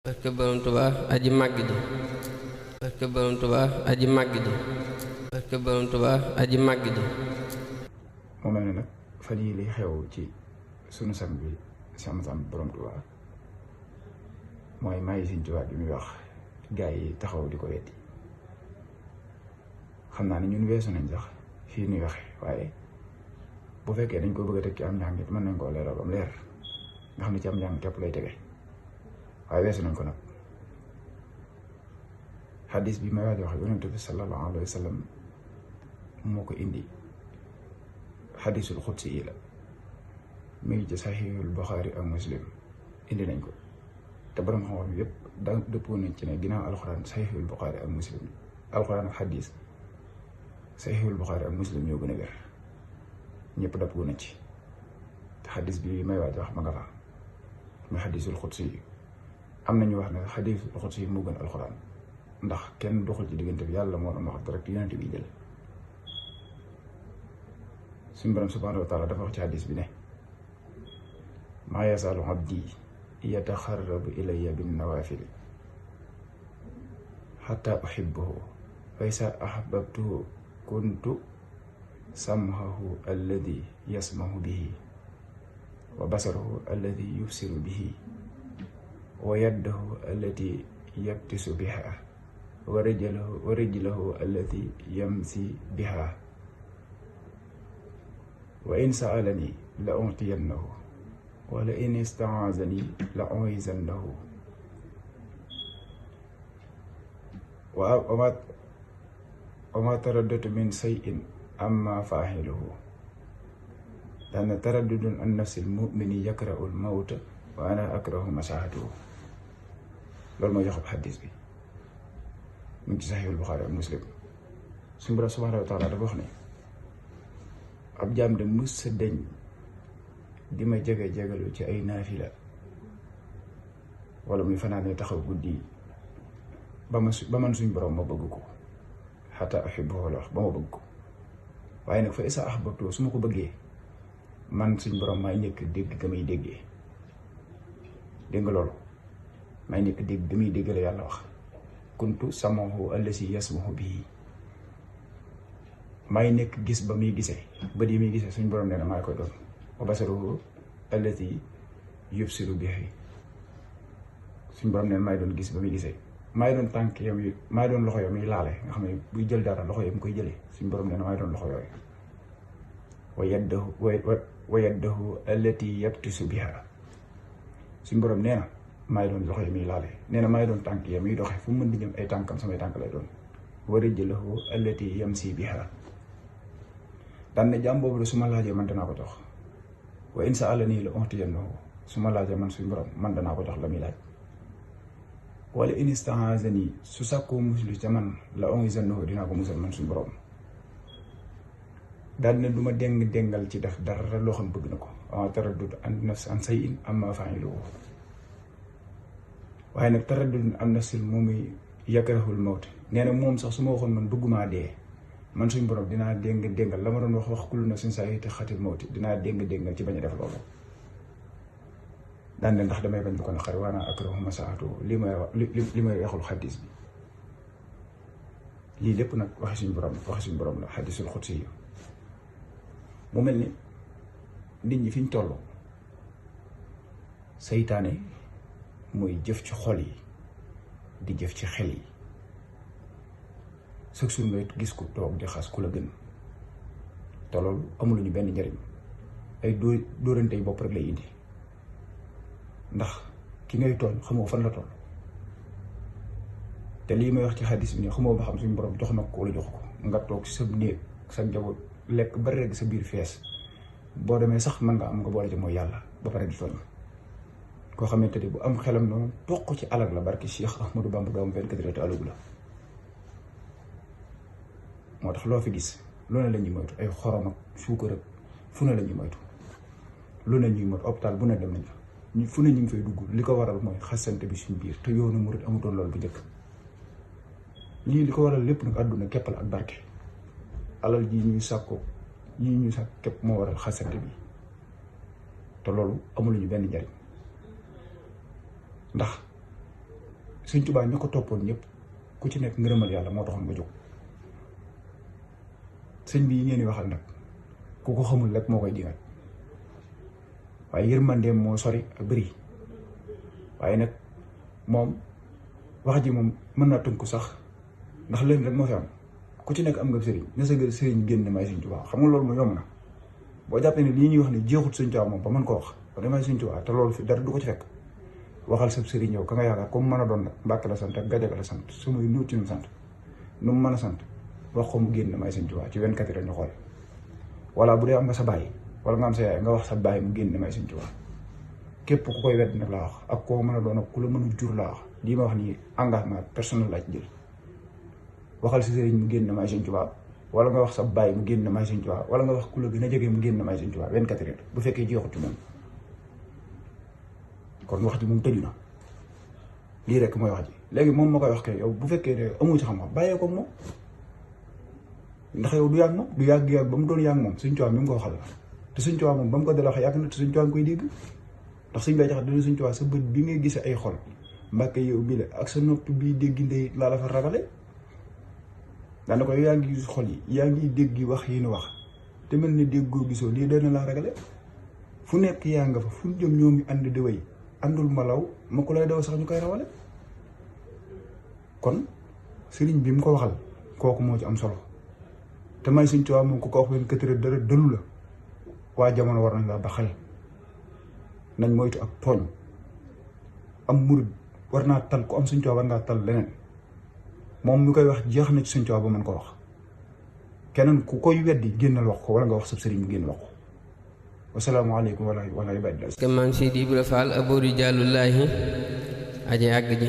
barke borom Tuubaa aji màgg ji barke borom Tuubaa aji màgg ji barke borom Tuubaa aji màgg ji moo mel ne nag fan yii li xew ci sunu sang bi sam borom Tuubaa mooy mayi Sëñ Tuubaa bi muy wax gaa yi taxaw di ko weddi xam naa ne ñun weesu nañ sax fii nuy waxe waaye bu fekkee dañ ko bëgg a teg ci am njàng mën nañ koo leeral ba mu leer nga xam ne ci am njàng képp lay tege waaye weesu nañ ko nag xadis bi may waaj wax yonent bi sallallahu alayhi wa sallam moo ko indi xadisul xudsi yi la mi ngi ci saxiixul Buxaari ak Muslim indi nañ ko te borom xam-xam yëpp da dëppoo nañ ci ne ginnaaw alxuraan saxiixul Buxaari ak Muslim alxuraan ak xadis saxiixul Buxaari ak Muslim ñoo gën a wér ñëpp dëppoo nañ ci te xadis bi may waaj wax ma nga fa muy xadisul xudsi yi am nañu wax ne xadisul xudsi yi moo gën alxuraan ndax kenn doxul ci diggante bi yàlla moo doon wax direct yonent bi jël suñu borom subhaanahu wa taala dafa wax ci xadis bi ne maa yazaalu abdi yataxarrabu ilayya bin nawaafili xataa uhibbahu fa izaa ahbabtuhu kuntu sam'ahu alladi yasma'u bihi wa basarahu alladi yubsiru bihi wa yadahu allati yabtisu biha wa rijlahu allati yamsi biha wa in sa'alani la u'tiyannahu wa la in ista'azani la u'izannahu wa ma taraddatu min shay'in amma fa'iluhu lana taraddudun an nafsil mu'mini yakra'u al-mawta wa ana akrahu mashaahadahu loolu mooy joxob xadis bi mu ngi ci saxiixul Buxaari ak Muslim suñu Boroom subhaanahu wa taala dafa wax ne ab jaam de mës sa deñ di ma jege-jegalu ci ay naafila wala muy fanaanee taxaw guddi ba man suñ Boroom ma bëgg ko xataa uhibbahu la wax ba ma bëgg ko waaye nag fa izaa ahbabtuhu su ma ko bëggee man suñ Boroom maay nekk dégg ga may déggee dégg nga loolu may nekk dégg ga muy dégg la yàlla wax kuntu sam'ahu allazi yasma'u bihi may nekk gis ba muy gisee bët yi muy gisee suñ Boroom nee na maa koy doon wa basaruhu allazi yubsiru bihi suñ Boroom nee na maay doon gis ba muy gisee maay doon tànk yam yi maay doon loxo yam yi laale nga xam ne buy jël dara loxo yam koy jëlee suñ Boroom nee na maay doon loxo yooyu wa yadahu allati yabtisu biha suñ Boroom nee na maay doon loxo yi muy laale nee na maay doon tànk ya muy doxe fu mu mën di jëm ay tànkam samay tànk lay doon wa rijluhu allati yamsi biha daan ne jàmm boobu de su ma laajee man danaa ko jox wa in sa'alanii la u'tiyannahu su ma laajee man suñ Boroom man danaa ko jox la muy laaj wala in ista'aazanii su sàkkoo muslu ca man la u'izannahu dinaa ko musal man suñ Boroom daan ne du ma déngal ci def dara loo xam bëgg na ko wa taraddud an shay'in amma fa'iluhu waaye nag taraddud an nafsil moom yakrahul mawt nee na moom sax su ma waxoon man bëggumaa dee man suñ Boroom dinaa déngal la ma doon wax kullu nafsin zaa'iqatul mawt dinaa déngal ci bañ a def loolu daan ne ndax damay bañ lu ko naqari wa ana akrahu mashaahadahu li may waxul xadis bi lii lépp nag waxi suñ Boroom la xadisul xudsi yi mu mel ni nit ñi fi ñu toll seytaane mooy jëf ci xol yi di jëf ci xel yi chaque jour ngay gis ku toog di xas ku la gën te loolu amuluñu benn njariñ ay dóorantey bopp rek lay indi ndax ki ngay tooñ xamoo fan la toll te lii may wax ci xadis bi nii xamoo ba xam suñu Boroom jox na ko wala jox ko nga toog ci sa néeg sa njaboot lekk ba rek sa biir fees boo demee sax mën nga am nga boole ci mooy yàlla ba pare di tooñ koo xamante ni bu am xelam noonu toq ci alal la barki Cheikh Ahmadou Bamba doom 24 heures te alagu la moo tax loo fi gis lu ne la ñuy moytu ay xorom ak suukar ak fu ne la ñuy moytu lu ne ñuy moytu hôpital bu ne dem nañ fa fu ne ñu ngi fay dugg li ko waral mooy xasante bi suñ biir te yoonu murit amutoon loolu bu njëkk lii li ko waral lépp nag àdduna képp la ak barke alal ji ñuy sàkkoo yii ñu sàkk képp moo waral xasante bi te loolu amuluñu benn njariñ ndax Sëñ Tuubaa ñu ko toppoon ñëpp ku ci nekk ngërëmal yàlla moo taxoon nga jóg. sëñ bi yi ngeen di waxal nag ku ko xamul rek moo koy dingat waaye yërmandeem moo sori ak bëri waaye nag moom wax ji moom mën naa tënku sax ndax leen rek moo fi am ku ci nekk am nga sëriñ na sa sëriñ génn may Sëñ Tuubaa xam nga loolu mu yomb na boo jàppee ne lii ñuy wax ne jeexut Sëñ Tuubaa moom ba mën ko wax ba damay Sëñ Tuubaa te loolu fi dara du ko ci fekk waxal sa sëriñ yow ka nga yaakaar comme mën a doon nag Mbàkke la sant ak Gajaga la sant su muy nuut ci nu sant nu mu mën a sant wax ko mu génn may Sëñ Tuubaa ci 24 heures ñu xool wala bu dee am nga sa baay wala nga am sa yaay nga wax sa baay mu génn may Sëñ Tuubaa képp ku koy wedd nag laa wax ak koo mën a doon ak ku la mën a jur laa wax lii ma wax nii engagement personnel laa ci jël waxal si sëriñ mu génn may Sëñ Tuubaa wala nga wax sa baay mu génn may Sëñ Tuubaa wala nga wax ku la gën a jege mu génn may Sëñ Tuubaa 24 heures bu fekkee jeexut ci moom kon wax ji moom tëju na lii rek mooy wax ji léegi moom ma koy wax kay yow bu fekkee ne amoo ci xam-xam bàyyee ko moom ndax yow du yàgg moom du yàgg ba mu doon yàgg moom Sëñ Tuubaa mi mu ko waxal la te Sëñ Tuubaa moom ba mu ko dala wax yàgg na te Sëñ Tuubaa nga koy dégg ndax Sëñ Bay Jaxate dana Sëñ Tuubaa sa bët bi ngay gisee ay xol Mbàkke yow bi la ak sa nopp bii dégg ndey laa la fa ragale daana ko yaa ngi gis xol yi yaa ngi dégg wax yi nu wax te mel ni déggoo gisoo lii dana laa ragale fu nekk yaa nga fa fu jëm ñoo ngi ànd di way àndul ma law ma ko lay daw sax ñu koy rawale kon sëriñ bi mu ko waxal kooku moo ci am solo te may Sëñ Tuubaa moom ku ko wax benn këtëre dara dëlu la waa jamono war nañ laa ba xel nañ moytu ak tooñ am murid war naa tal ku am Sëñ Tuubaa war ngaa tal leneen moom mi koy wax jeex na ci Sëñ Tuubaa ba mën ko wax keneen ku koy weddi génnal wax ko wala nga wax sab sëriñ mu génn wax ko wasalaamaaleykum wala ibadillah ke maam Seydi Ibra Fall abori jàllullaahi aji àgg ji